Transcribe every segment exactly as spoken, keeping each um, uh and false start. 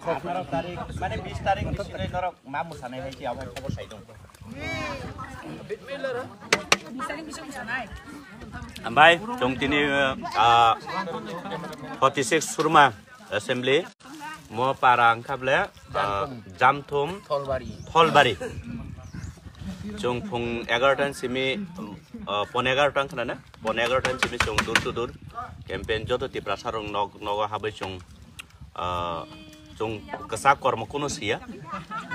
Atharo tarik, mane bis tarik bisingo norok ma mwsanai hai se, abo hai khobor sai tong. Hambai, chwng tini, ah, forty six Surma Assembly, mo para wngkha ble, ah, Jamthum Tholbari. Tholbari. Chwng phung egaroh ta simi, ah, pon egaroh ta wngkha na? Pon egaroh ta simi chwng door to door campaign joto Tiprasa rok nog, nogo habai chwng, ah, chwng kwchak kormo kuno siya.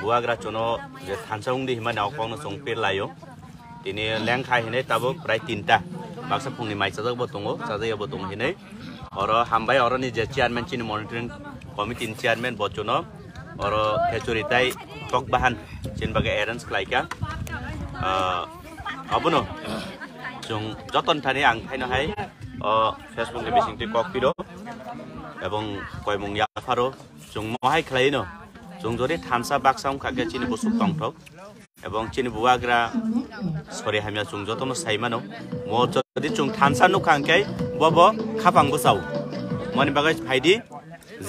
Bubagra chwngno je thansa wngdi hinmani o kokno chwng pir laio. Tini lengkha hinwi tabuk prai tinta. Baksa phungni mai chajak bo tongo, chajak ya bo tongo hinwi. Oro hambai, oroni je chairman, chini monitoring committee ni chairman bo chwngno oro khechuri tai tok bahan chini bagwi arrange khlaikha. Ah, abono chwng joton thani ang thaino hai o Facebook ni bisingtwi kok piro ebong koimung yapharo chwng mohai khlaino. Chwng jodi thansa baksa wngkha khe chini busuk tongthok. Ebong chini bubagra sori hamya chwng jotono sai mano. Mo jodi chwng thansa nukha hwnkhe bobo khapang bwsao. Moni bagwi phaidi,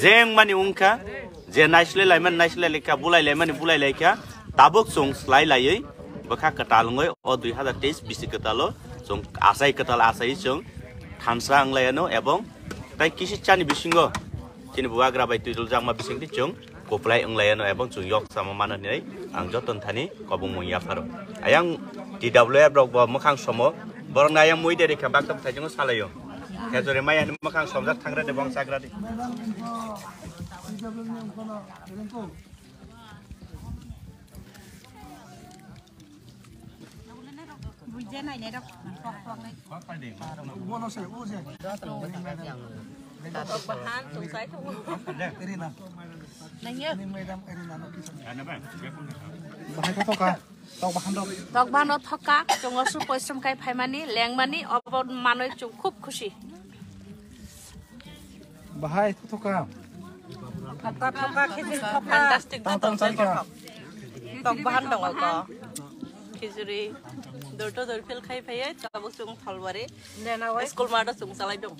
je wngmani wngkha, je naislai laimani naislai laikha, bulai laimani bulai laikha, tabuk chwng slai laiwi bwkha kwtal wngwi o dui hazar teis bisi kwtalo chwng achai kwtal achai chwng thansa wnglaiyano ebong tai kisi chani bisingo chini bubagra bai twiduljak ma bisingtwi chwng kuplai wnglaiyano ebong chwng yok sama mano hinwi ang joton thani kobongmung yapharo. Ayang T W F rok bo mwkhang somo, borok na ayang mui de rikha bakta bwthai chwngno salaio. Khejori maya ni mwkhang somjak thangra de bong chagra de. Buji nainai rok. Tok bahan, chwng chai tongo. Nangya. Bahai khe thoka. Tok bahan rok. Tok bahan rok thoka, chwng osu porisrom khai phaimani, lengmani, obo manwi chwng khub khusi. Bahai thoka. Thoka, thoka, khejuri thoka. Fantastic. Tang, tang, tang, tang. Tok bahan tongo ko. Khejuri. Door to door phil khai phaiye, tabuk chwng Tholbari. School math o chwng chalai dong.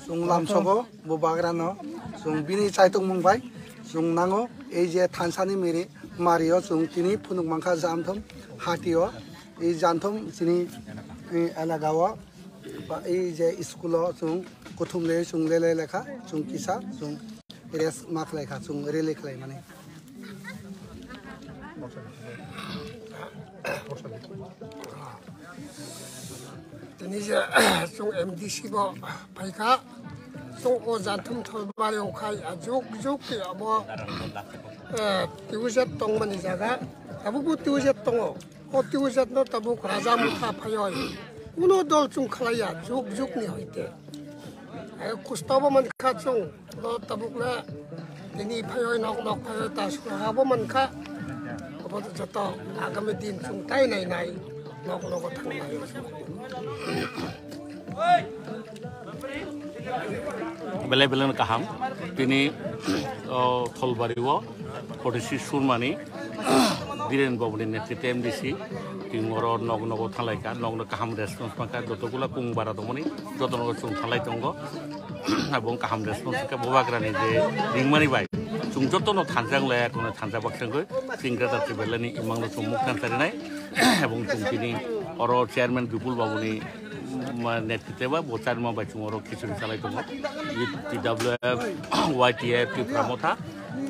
Chwng lamsogo bubagrano, chwng bini chaitokmung bai chwng nango. Ei je thansani miri mario chwng tini phunuk mankha Janthom hatio. Ei Janthom chini, eh, elagao ba ei je school o chwng kuthum le chwng lele lekha chwng kisa chwng rest ma khlai kha, chwng rally khlai mani. Tini je chwng M D C bo phai kha, chwng o Janthom Tholbari wng khai, a juk juk ke abo, eh, T U Z tong mani jaga, abo bo T U Z tongo. O T U Z no tabuk raja motha phaioi. Kuno dol chwng khlaiya, juk juk ni hoite. Ai kusto bo mankha chwng, bo tabuk na tini phaioi nok nok phaioi ta sura bo mankha. Abo joto agami din chwng tai nai nai nok nogo thangnai. Belai belai no kaham. Tini, o, Tholbari o, forty six Surmani, Dhiren Babu ni netritwe M D C, tini oro nog nogo thanglai kha, nog no kaham response mankha, joto gula kung bara tongmani, joto nogo chwng thanglai tongo. Abong kaham response kha, bubagra ni je ringmani bai, chwng joto no thansa wng lai, kono thansa baksa wngwi, chwng Greater Tipraland ni imang no chwng muk thansa rinai, abong chwng tini oro chairman Bipul Babu ni ma netritwe ba bo charma bai chwng oro khichuri chalai tongo. T W F, Y T F, Tipra Motha,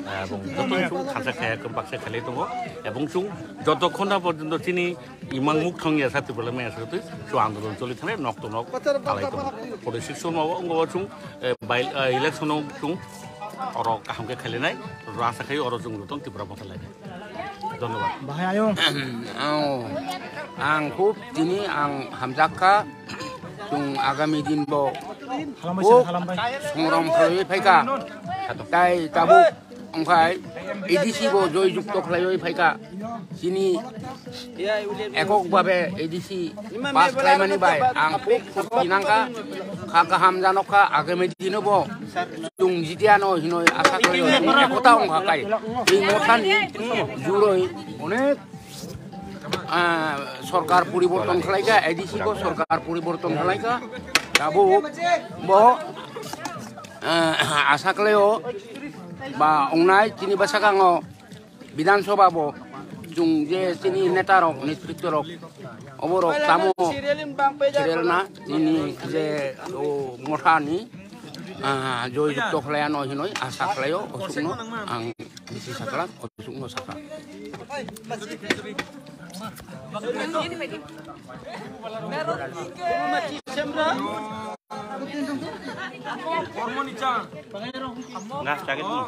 eh, ebong joto chwng thansa khaya khe baksa khailai tongo. Ebong chwng joto khonda porjonto chini imang muk thong ya sa Tipraland maya sa twi chwng andolon choli thane nok to nok chalai tongo. Forty six Surma o wngwi chwng, eh, bai, eh, election o chwng oro kaham khe khailainai, oro asa khai oro chwng joto Tipra Motha lai. Dhonnobad. Bahai ayung. Ang, ang khub tini ang hamjak kha. Chwng agami din bo khub songrom khlaiwi phaikha. Tai tabuk wngkhai A D C bo joy jukto khlaiwi phaikha. Chini ekok babe A D C pass khlaimani bai ang khub khub tinangkha. Kha kaham janokha agami dino bo. Chwng jitiano hinoi asa khlaio, chwng ekota wngkha kai. Ei mothani juroi onek ah, sorkar poriborton khlaikha, A D C bo sorkar poriborton khlaikha. Tabuk bo, ah, asa khlaio ba ongnai chini bwskango Bidhan Sabha bo chwng je chini neta rok, netritwa rok, oborok tamo serial na chini je o motha ni, ah, joy jukto khlaiya no hinoi asa khlaio, osukno ang bisi sakha, osukno sakha. Gas jacket ni.